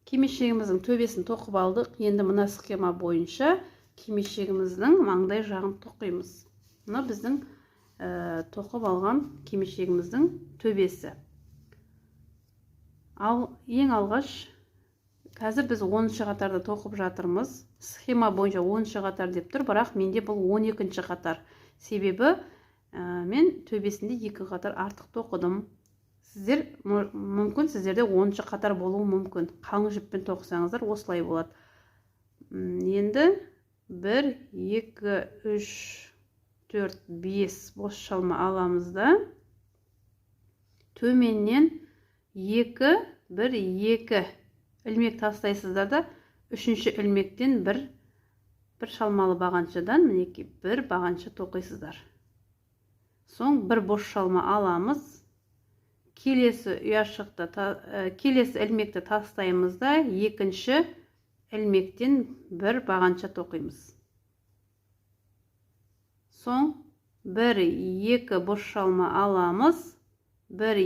Кимешегіміздің төбесін тоқып алдық. Енді мына схема бойынша кимешегіміздің маңдай жағын тоқимыз. Мына біздің тоқып алған кимешегіміздің төбесі. Ал ең алғаш қазір біз 10-шы қатарды тоқып жатырмыз. Схема бойынша 10-шы қатар деп тұр, бірақ менде бұл 12-ші қатар. Себебі мен төбесінде 2 қатар артық тоқыдым. Сіздер мүмкін, сіздерде 10-шы қатар болуы мүмкін. Қалың жіппен тоқысаңыздар, осылай болады. Енді 1, 2, 3, 4, 5 бос шалма аламыз да, төменнен 2, 1, 2 ілмек тастайсыздар да, үшінші ілмектен бір шалмалы бағаншадан, мінекей, бір бағанша тоқисыздар. Соң бір бос шалма аламыз. Келесі ұяшықты, келесі ілмекті тастаймыз да, екінші ілмектен бір бағанша тоқимыз. Соң 1, 2 бос шалма аламыз, 1,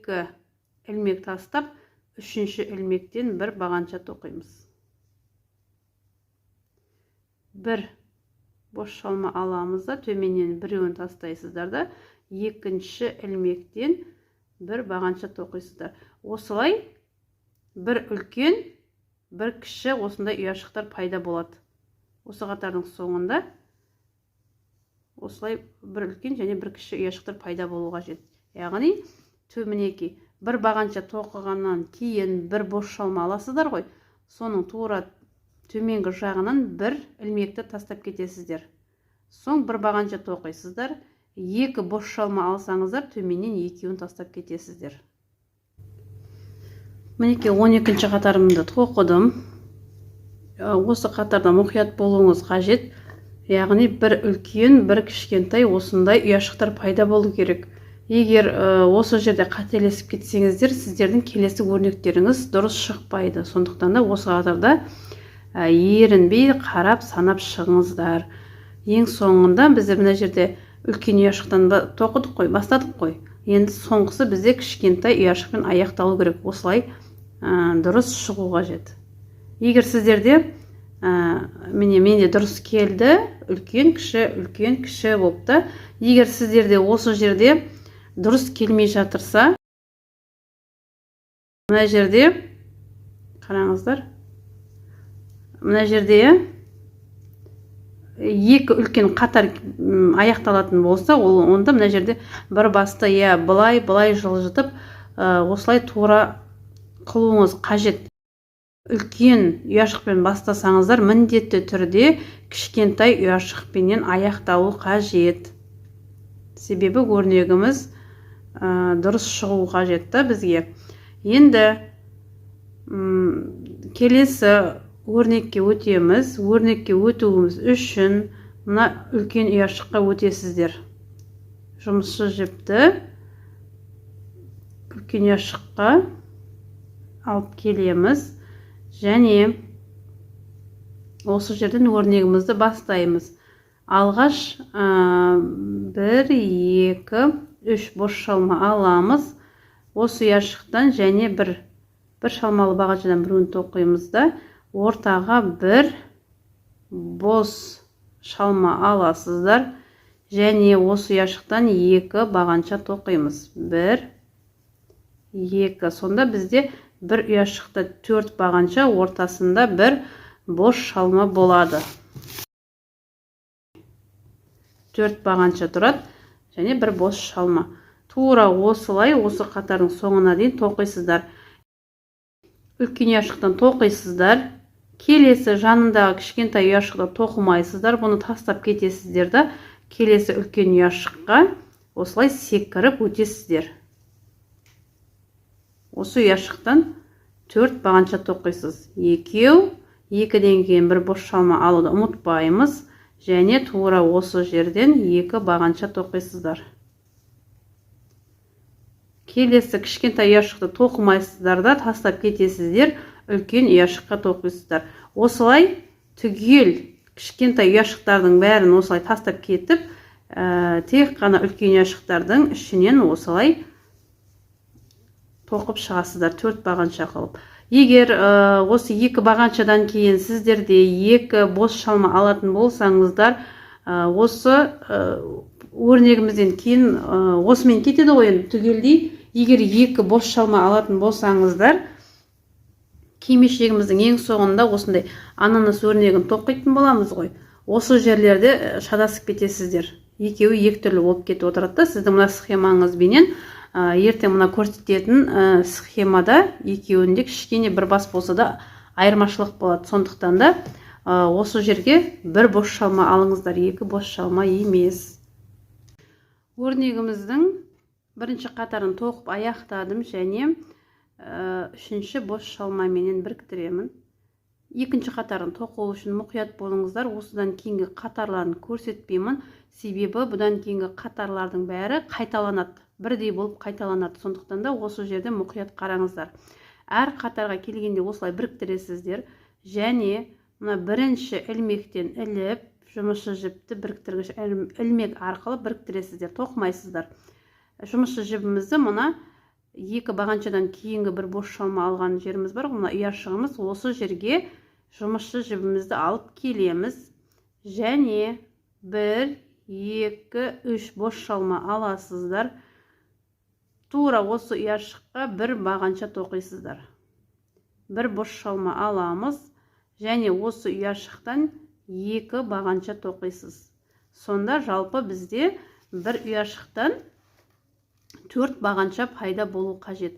2 ілмек тастап, үшінші ілмектен бір бағанша тоқимыз. Бір бос шалма аламыз да, төменнен біреуін тастайсыздар да, екінші ілмектен бір бағанша тоқисыздар. Осылай бір үлкен, бір кіші осындай ұяшықтар пайда болады. Осы қатардың соңында осылай бір үлкен және бір кіші ұяшықтар пайда болу қажет. Яғни мінекей, бір бағанша тоқығаннан кейін бір бос шалма аласыздар ғой, соның тура төменгі жағынан бір ілмекті тастап кетесіздер. Соң бір бағанша тоқисыздар, 2 бос шалма алсаңыздар, төменнен екеуін тастап кетесіздер. Мінекей, 12-ші қатарымды тоқыдым. Осы қатарда мұқият болуыңыз қажет. Яғни бір үлкен, бір кішкентай осындай ұяшықтар пайда болу керек. Егер осы жерде қателесіп кетсеңіздер, сіздердің келесі өрнектеріңіз дұрыс шықпайды. Сондықтан да осы қатарда ерінбей қарап санап шығыңыздар. Ең соңында біздер мына жерде үлкен ұяшықтан тоқыдық қой, бастадық қой. Енді соңғысы бізде кішкентай ұяшықпен аяқталу керек. Осылай дұрыс шығу қажет. Егер сіздерде міне, менде дұрыс келді, үлкен кіші, үлкен кіші болыпты. Егер сіздерде осы жерде дұрыс келмей жатырса, мына жерде қараңыздар, мына жерде екі үлкен қатар аяқталатын болса, ол онда мына жерде бір басты я былай былай жылжытып, осылай тура қылуыңыз қажет. Үлкен ұяшықпен бастасаңыздар, міндетті түрде кішкентай ұяшықпенен аяқталу қажет. Себебі өрнегіміз дұрыс шығу қажет та бізге. Енді келесі өрнекке өтеміз. Өрнекке өтуіміз үшін мына үлкен ұяшыққа өтесіздер. Жұмысшы жіпті үлкен ұяшыққа алып келеміз және осы жерден өрнегімізді бастаймыз. Алғаш 1, 2, 3 бос шалма аламыз. Осы ұяшықтан және бір шалмалы бағаншадан біреуін тоқимыз да, ортаға бір бос шалма аласыздар және осы ұяшықтан 2 бағанша тоқимыз. 1, 2. Сонда бізде бір ұяшықта 4 бағанша, ортасында бір бос шалма болады. 4 бағанша тұрады және бір бос шалма. Тура осылай осы қатардың соңына дейін тоқисыздар. Үлкен ұяшықтан тоқисыздар. Келесі жанындағы кішкентай ұяшықты тоқымайсыздар, бұны тастап кетесіздер да, келесі үлкен ұяшыққа осылай секіріп өтесіздер. Осы ұяшықтан 4 бағанша тоқисыз. Екеу, екіден кейін бір бос шалма алуды ұмытпаймыз және тура осы жерден 2 бағанша тоқисыздар. Келесі кішкентай ұяшықты тоқымайсыздар да, тастап кетесіздер, үлкен ұяшыққа тоқисыздар. Осылай түгел кішкентай ұяшықтардың бәрін осылай тастап кетіп, тек қана үлкен ұяшықтардың ішінен осылай тоқып шығасыздар 4 бағанша қылып. Егер осы екі бағаншадан кейін сіздерде екі бос шалма алатын болсаңыздар, осы өрнегімізден кейін осымен кетеді ғой енді түгелдей. Егер екі бос шалма алатын болсаңыздар, кимешегіміздің ең соңында осындай ананас өрнегін тоқитын боламыз ғой. Осы жерлерде шатасып кетесіздер. Екеуі екі түрлі болып кетіп отырады да, сіздің мына схемаңызбенен ертең мына көрсететін схемада екеуінде кішкене бір бас болса да айырмашылық болады. Сондықтан да осы жерге бір бос шалма алыңыздар, екі бос шалма емес. Өрнегіміздің бірінші қатарын тоқып аяқтадым және үшінші бос шалмаменен біріктіремін. Екінші қатарын тоқу үшін мұқият болыңыздар. Осыдан кейінгі қатарларын көрсетпеймін, себебі бұдан кейінгі қатарлардың бәрі қайталанады, бірдей болып қайталанады. Сондықтан да осы жерде мұқият қараңыздар. Әр қатарға келгенде осылай біріктіресіздер және мына бірінші ілмектен іліп, жұмысшы жіпті біріктіргіш ілмек арқылы біріктіресіздер, тоқымайсыздар. Жұмысшы жібімізді мына екі бағаншадан кейінгі бір бос шалма алған жеріміз бар ғой, мына ұяшығымыз, осы жерге жұмысшы жібімізді алып келеміз және 1, 2, 3 бос шалма аласыздар. Тура осы ұяшыққа бір бағанша тоқисыздар. Бір бос шалма аламыз және осы ұяшықтан екі бағанша тоқисыз. Сонда жалпы бізде бір ұяшықтан 4 бағанша пайда болу қажет.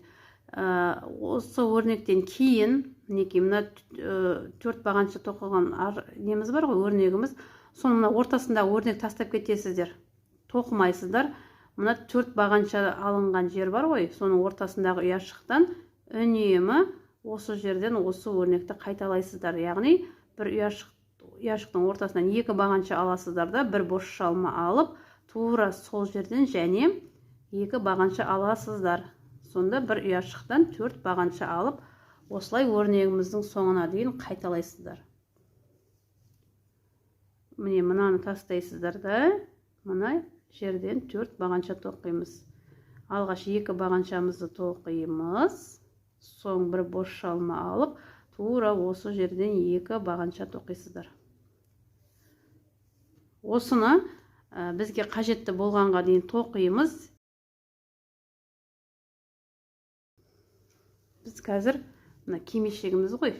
Осы өрнектен кейін мінекей мына 4 бағанша тоқыған неміз бар ғой, өрнегіміз. Соның мына ортасындағы өрнек тастап кетесіздер, тоқымайсыздар. Мына 4 бағанша алынған жер бар ғой, соның ортасындағы ұяшықтан үнемі осы жерден осы өрнекті қайталайсыздар. Яғни бір ұяшықтың ортасынан екі бағанша аласыздар да, бір бос шалма алып, тура сол жерден және екі бағанша аласыздар. Сонда бір ұяшықтан 4 бағанша алып, осылай өрнегіміздің соңына дейін қайталайсыздар. Міне мынаны тастайсыздар да, мына жерден 4 бағанша тоқимыз. Алғаш екі бағаншамызды тоқимыз, соң бір бос шалма алып, тура осы жерден екі бағанша тоқисыздар. Осыны бізге қажетті болғанға дейін тоқимыз. Біз қазір мына кимешегіміз ғой.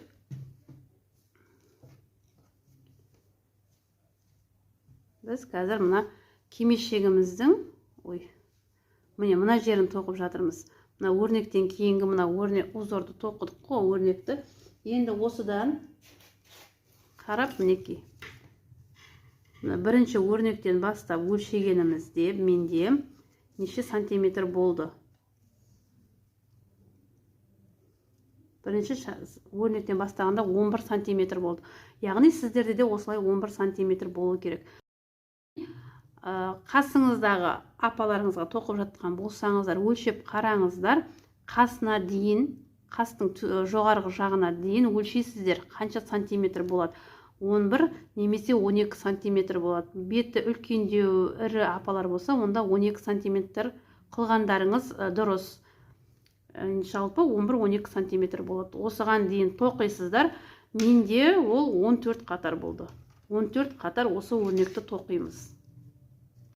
Біз қазір мына кимешегіміздің, ой, міне мына жерін тоқып жатырмыз. Мына өрнектен кейінгі мына өрнек узорды тоқыдық қой, өрнекті. Енді осыдан қарап мінекей. Мына бірінші өрнектен бастап өлшегенімізде менде неше сантиметр болды? Бірінші өрнектен бастағанда 11 сантиметр болды. Яғни сіздерде де осылай 11 сантиметр болу керек. Қасыңыздағы апаларыңызға тоқып жатқан болсаңыздар, өлшеп қараңыздар, қасына дейін, қастың жоғарғы жағына дейін өлшейсіздер, қанша сантиметр болады. 11 немесе 12 сантиметр болады. Беті үлкендеу ірі апалар болса, онда 12 сантиметр қылғандарыңыз дұрыс. Жалпы 11-12 сантиметр болады. Осыған дейін тоқисыздар. Менде ол 14 қатар болды. 14 қатар осы өрнекті тоқимыз.